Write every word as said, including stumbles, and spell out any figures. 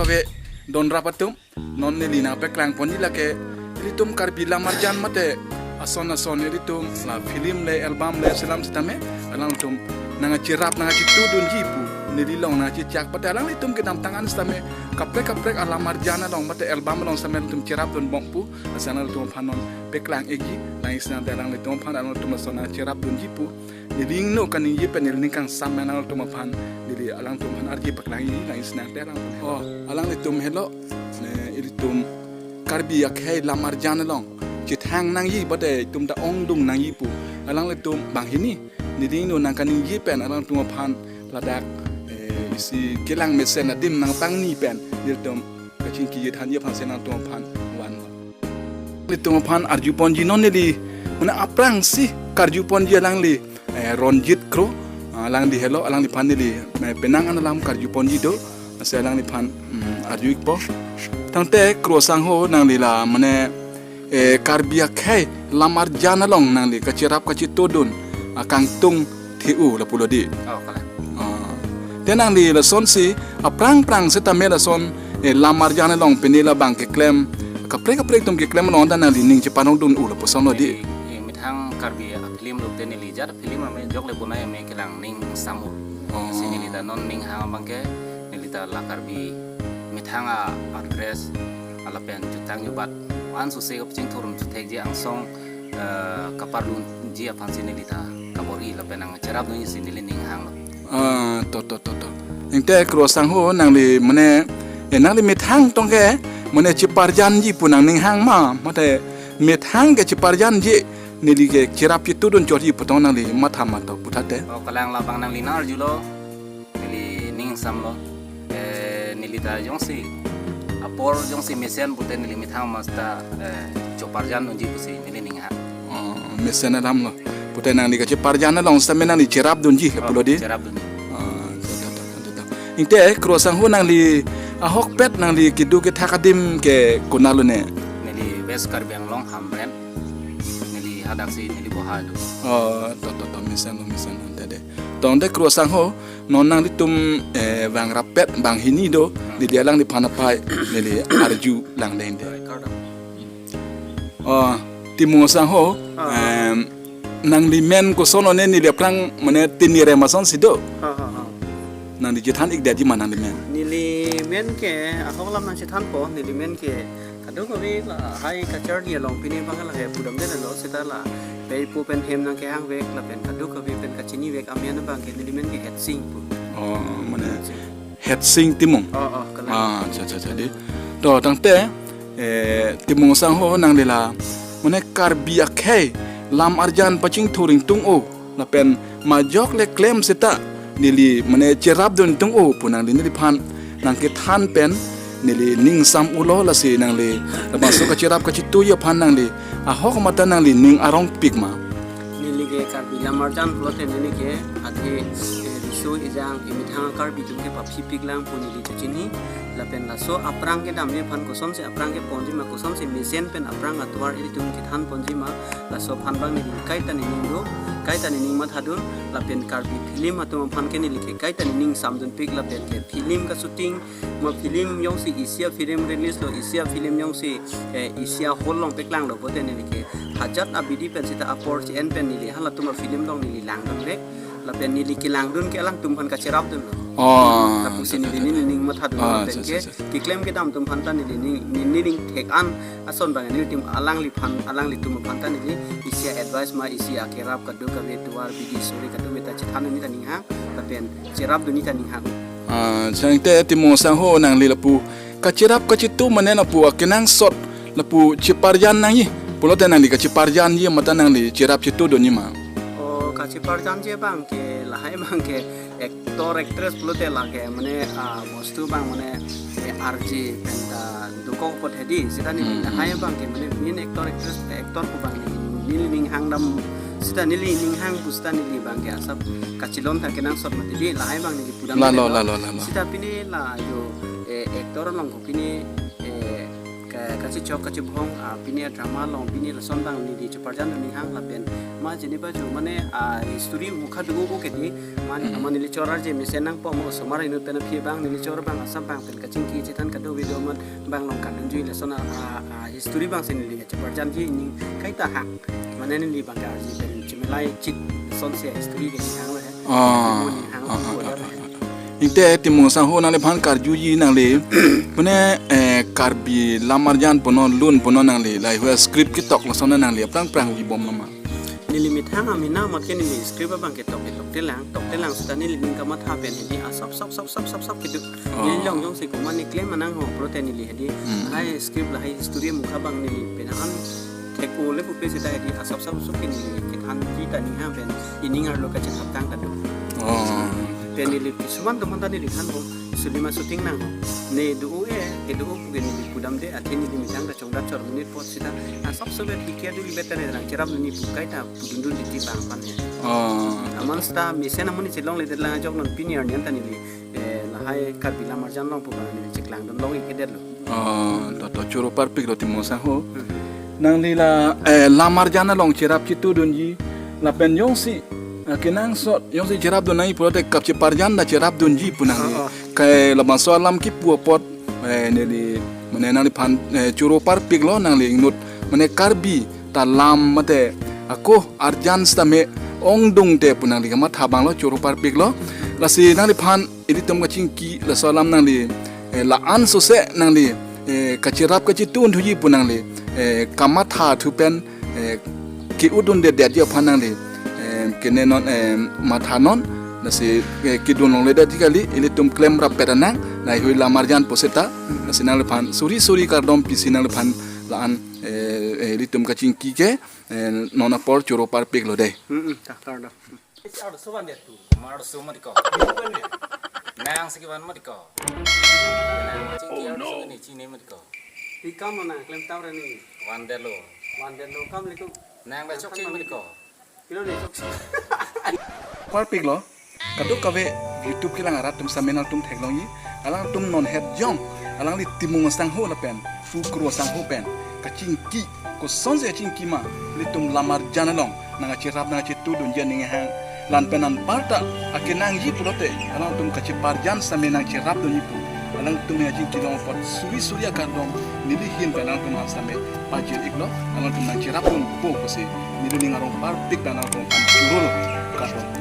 Ave donrap atum, non neli nangpeklang ponji lake ilitum Karbi Lamarjan mate ason ason ilitum la film le album le selam setame alanglitum nangcherap nangchitudunji pu, neli along nangchechak mate alanglitum kedamtang an setame kaprek kaprek alamarjan along mate album along setame ilitum cherapdunbom pu, lasi alanglitum aphan non peklang-ikji, lang-ik sinang te alanglitum aphan alanglitum ason nangcherapdunji pu. Neli ingno kaningje pen neli ning kangsam alanglitum aphan, neli alangtum aphan arje paklangji, lang-ik sinang te alanglitum. Oh, alanglitum helo, ne ilitum Karbi akhei lamarjan along chethang nangji mate itum ta ongdung nangji pu alanglitum banghini neli ingno nangkaningje pen alanglitum aphan ladak, eh, isi kelang mesen adim nangpangni pen nelitum kachingki jethanji aphan si alanglitum aphan vanlo. Nelitum aphan arjuponji non neli, mane aphrangsi karjuponji alangli, eh, Ronjit Kro, ah, alangli helo, alangliphan neli, eh, penang an alam karjuponji do, lasi alangliphan, mm, arju-ikpo. Tangte Kro Sangho nangli la, mane, eh, Karbi akhei lamarjan along nangli kacherap kachitudun, ah, kangtung the-u lapulo di. Oh, kalang. Ah. Te nangli lasonsi aphrang phrang setame lason, eh, lamarjan along pini labang keklem kaprek kaprek atum keklem along ta nangli ning chepanongdun-u lapuson lo di. Eh, eh, methang Karbi a-film lote neli jat film ame jok le punai ame kelang ning samu. Oh. Si neli ta non ning hang abang ke neli ta la Karbi methang a-address, ah, lapen jutang jubat an suse kapachingthur chethekji angsong, eh, kapardunji aphan si neli ta kabor-i lapen nangcherapdunji si neli ning hanglo. Ah, to, to, to, to. Ingte Kro Sangho nangli mane, eh, nangli methang tong ke, mane cheparjanji pu nangning hang ma, mate methang ke cheparjanji, neli ke cherap chitudun chotji pu tong nangli matha ma to puthate. Oh, kalang labang nangli nang-arjulo, neli ning samlo. Eh, neli ta jongsi apor jongsi mesen pute neli methang masta, eh, cheparjandunji pusi neli ning hang. Oh, mesen alam lo. Pute nangli kacheparjan along setame nangli cherapdunji lapulo di. Cherapdunji. Ah, to, to, to, to, to. Ingte Kro Sangho nangli ahokpet nangli kedo kethak adim ke konat lo ne? Neli West Karbi Anglong Hamren. Neli hadaksi neli boha do. Oh, to, to, to, mesen lo, mesen lo, tangte de. Tangte Kro Sangho, non nanglitum, eh, vangrap-et banghini do, neli alangliphan apai, neli arju lang deng de. Oh, Timung Sangho, ah, em, nangli men koson lo ne, neli aphrang mane Tini Rem asonsi do. Ha, ha, ha. Nangli chethan-ikdetji ma nangli men? Neli men ke ahok alam nangchethanpo, neli men ke kadokave lahai kacharli along pini abang la he pudamdetlo seta la pei po pen hem nangkehangvek lapen kadokave pen kachinivek amen abang ke neli men ke Hetsing pu. Oh, mane Hetsing. Hetsing Timung. Oh, oh, kalang. Ah, acha, acha, acha, di. To, tangte, eh, Timung Sangho nangli la, mane Karbi akhei lamarjan pachingthur ingtung-o, lapen majok le klem seta neli mane cherapdun ingtung-o pu nangli neliphan nangkethan pen neli ning sam-ulo, lasi nangli labangso kacherap kachituji aphan nangli ahok mate nangli ning arongpik ma? Neli ke Karbi lamarjan pulote neli ke athe, eh, riso ejang emethang Karbi atum ke paphipik lang pu neli chechini. Lapen laso aphrang kedamji aphan kosonsi aphrang keponji ma, kosonsi mesen pen aphrang atovar ilitum kethanponji ma, laso aphan abang neli kaita nening do, kaita nening mathadun. Lapen Karbi film atum aphan ke neli ke kaita nening samdunpik, lapen ke film ka-shooting ma, film jongsi isi a-film release lo, isi a-film jongsi, eh, isi a-hall along peklanglo pute neli ke hajat abidi pen seta apor che-en pen neli halatum a-film along neli langdunvek. Lapen neli kelangdun ke alangtum aphan kacherapdunlo. Oh, lapusi neli, neli ning mathadun. Ah, lapen acha, ke acha, acha. Keklem kedam atum aphan ta neli ning, neli ning thek-an ason abang nelitum alangliphan, alanglitum aphan ta neli isi a-advice ma, isi a-kerap kadokave tovar bidi suri kadokave ta chethan neli ta ning hang, lapen cherapdun neli ta ning hang. Ah, tangte Timung Sangho nangli lapu kacherap kachitu mane lapu akenangsot lapu cheparjan nangji pulote nangli kacheparjanji mate nangli cherap chitudunji ma? Oh, kacheparjanji abang ke lahai abang ke actor actress pulote lake mane, ah, bostu abang mane, eh, arje pen ta dokok apot hedi, seta neli, hmm, lahai abang ke mane main actor actress, actor pu abang neli, neli ning hang dam, seta neli ning hang pu seta neli abang ke asap kachelon tha kenangsot mati di, lahai abang neli pudam. Lalo, lalo, lalo, lalo. Seta pini la jo, eh, actor along ko pini, eh, ka, Eh, kachechok kachebhong, ah, pini drama along pini lason abang neli cheparjan ning hang lapen ma jeni ba ju mane, ah, history mukha do-o ke di, man, hmm, mane neli choro arje mesen nangpo mo osomar inut pen aphi abang neli choro abang asap abang pen kachingki chethan kado video man abang along kardunji lason a, a, a, history abang si neli cheparjanji ning kaita hang. Mane neli abang karji pen chemelai chit sonsi history ke ning hang lo he. Ah, mo ning hang ah, lo ah, ah, ah. Ingte Timung Sangho nangliphan karjuji nangli. Mane, eh, Karbi lamarjan punon lun punon nangli. Lahai script ketok lason nangli aphrang phrang ji bom nama. Neli methang amena mat ke neli script abang ketok ketok telang, tok telang seta neli ning kamatha pen hedi asap sap sap sap sap sap kedo. Oh. Neli long jongsi komat ne klem nang ho pulote neli hedi. Hmm. Lahai script lahai history mukha abang neli pen an thek-o le pupe seta hedi asap sap sap ke neli kethan kita ning ha pen ining arlo kachethap tang kado. Oh. Pen neli kisuman teman tadi neli than ho, sulima shooting nang ho. Ne do-o e, ke do-o pu ke neli pudam de, athe neli methang ta chongdat chor monit apot seta, asap sap vet hikia duli vet ta ne rang cherap neli pu kaita pudun dun di ti bang pan he. Oh. Aman seta mesen amonit chelongledet lang ajok non pini arni an ta neli, eh, lahai Karbi lamarjan along pu abang neli cheklangdun long-ik-edetlo. Oh, to, to, choro parpiklo Timung Sangho. Hmm. Nangli la, eh, lamarjan along cherap chetudunji. Lapen jongsi, eh, kenangsot, jongsi cherapdun nangji pulote kap cheparjan ta cherapdunji pu nangli. Oh, oh. Kai labangso alam kipu apot, eh, neli, mane nangliphan, eh, choro parpiklo nangli inut. Mane Karbi ta lam mate ako arjan sitame ongdung te pu nangli kamatha abanglo choro parpiklo. Lasi nangliphan ilitum kachingki laso alam nangli, eh, la-an sose nangli, eh, kacherap kachetun thuji pu nangli, eh, kamatha thu pen, eh, ke-udun dedetji aphan nangli, eh, kene non, eh, matha non, lasi, eh, kedun longledetji kali, ilitum klem rappet anang, lahai lamarjan puseta, lasi nangliphan suri suri kardom pisi nangliphan la-an, eh, eh, ilitum kachingki ke, eh, non apor choro parpiklo dei. Hmm, hmm, ta kardom. Arloso van det tu. Arloso mati ko. Nang siki van mati ko. Nang chingki arloso ni chini mati ko. Ti kam mana klem tam rani. Van detlo. Van detlo kam litum. Nang ba chok ching mati ko. Kilo ni chok. Parpiklo. Kadokave YouTube kelang arat atum sitame nangtum theklongji. Alangtum non het jong. Alangli Timung Sangho lapen Pu Kro Sangho pen kachingki, kosonsi kachingki ma, ilitum lamarjan along nangkacherap nangkachetudunji aning hang, la-an pen anparta akenangji pulote alangtum kacheparjan sitame nangcherapdunji pu, alangtum nangkachingki along apot suri suri akardom neli ahin pen alangtum an sitame pajir-iklo, alangtum nangcherapdunpo pusi neli ning arong parpik pen alangtum an chorolo, kardom.